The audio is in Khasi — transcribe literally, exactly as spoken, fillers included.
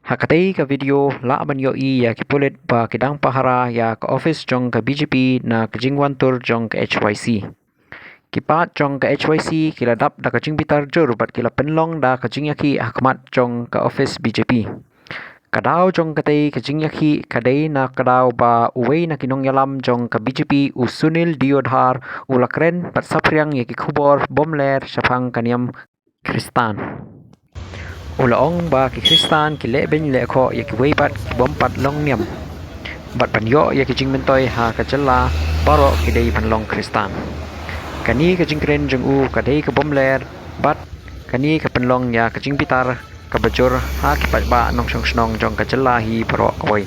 Ha katei ka video lah ban ïohi ïa ki pulit ba ki dang pahara ïa ka office jong ka B J P na ka jingwan tur jong ka H Y C. Ki paid jong ka H Y C ki la dap da ka jingbitar jur bad ki la pynlong da ka jingïakhih ha khmat jong ka office B J P. Ka daw jong katei ka jingïakhih ka dei na ka daw ba uwei na ki nongïalam jong ka B J P, u Sunil Deodhar, u la kren bad saphriang ïa ki khubor bymler shaphang ka niam Khristan. U la ong ba ki Khristan ki leh beiñ leh khoh ïa kiwei pat ki bym pat long niam. Bad ban ïoh ïa ki jingmyntoi ha ka jylla, baroh ki dei ban long Khristan. Kane ka jingkren jong u ka dei ka bymler bad kane ka pynlong ïa ka jingbitar kaba jur ha ki paidbah nongshong shnong jong ka jylla hi baroh kawei.